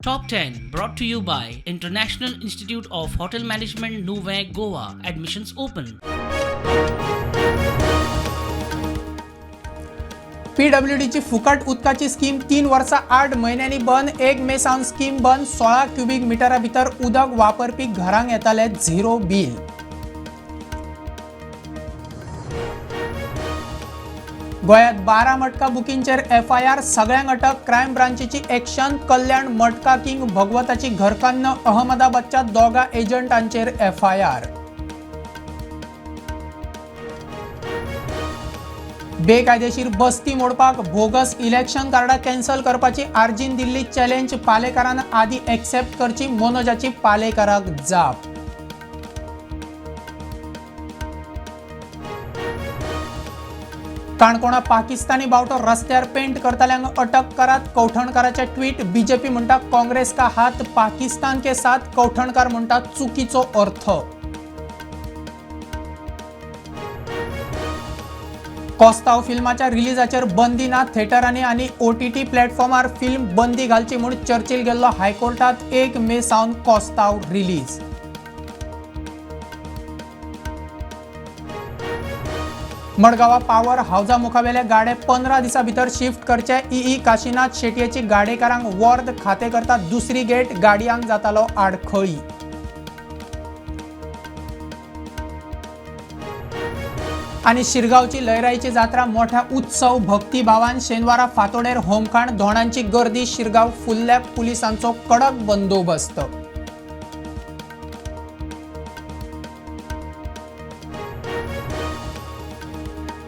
Top 10 brought to you by International Institute of Hotel Management, Nuvem, Goa. Admissions open. पीडब्ल्यूडीची फुकट उदकाची scheme 3 वर्सां 8 म्हयन्यांनी बंद. 1 मे सावन स्कीम बंद. 16 क्युबीक मिटरा भितर उदक वापरपी घरांक येताले 0 बील. गोंयांत 12 मटका बुकींचेर एफआयआर, सगळ्यांक अटक. Crime ब्रांचीची action. कल्याण मटका किंग भगवताची घरकान्न, अहमदाबादच्या 2 एजंटांचेर एफआयआर. बेकायदेशीर बस्ती मोडपाक बोगस इलेक्शन कार्डां कॅन्सल करपाची आरजीन दिल्ली चॅलेंज पालेकारान आदी एक्सेप्ट करची, मनोजाची पालेकाराक जाप. काणकोणा पाकिस्तानी बावटो रस्त्यार पेंट करतल्यांक अटक करात, कवठणकाराचे ट्वीट. बीजेपी म्हणटा काँग्रेस का हात पाकिस्तान के साथ, कवठणकार म्हणटा चुकीचो अर्थ. कोस्ताव फिल्माच्या रिलीजाचेर बंदी ना, थेटरांनी आनी ओटीटी प्लॅटफॉर्मार फिल्म बंदी घालची म्हूण चर्चिल गेल्लो हायकोर्टात. 1 मे सावन कोस्ताव रिलीज. मडगांवा पावर हावजा मुखावेले गाडे 15 दिसां भितर शिफ्ट करचे, ई काशीनाथ शेटयेची गाडेकारांक वॉर्द खाते करता दुसरी गेट, गाडयांक जातालो आडखळी. आनी शिरगांवची लयराईची जात्रा मोठ्या उत्सव भक्तिभावान. शेनवारा फातोडेर होमखाण, धोणांची गर्दी. शिरगांव फुल्ल्या पुलिसांचो कडक बंदोबस्त.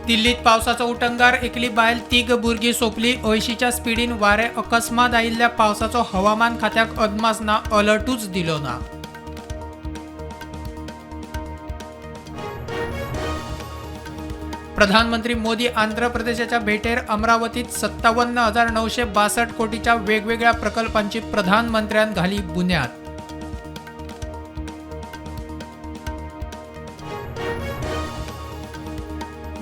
दिल्लीत पावसाचो उटंगार, एकली बायल 3 भुरगीं सोंपली. 80च्या स्पिडीन वारें, अकस्मात आयिल्ल्या पावसाचो हवामान खात्याक अदमास ना, अलर्टूच दिलो ना. प्रधानमंत्री मोदी आंध्र प्रदेशाच्या भेटेर. अमरावतीत 57,962 कोटीच्या वेगवेगळ्या प्रकल्पांची प्रधानमंत्र्यान घाली बुन्याद.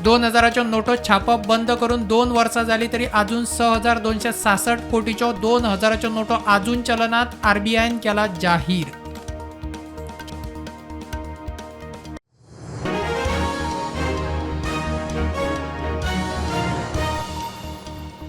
2000च्यो नोटो छापप बंद करून 2 वर्सां जाली तरी अजून 6,266 कोटीच्यो 2000च्यो नोटो अजून चलनात, आरबीआयन केला जाहीर.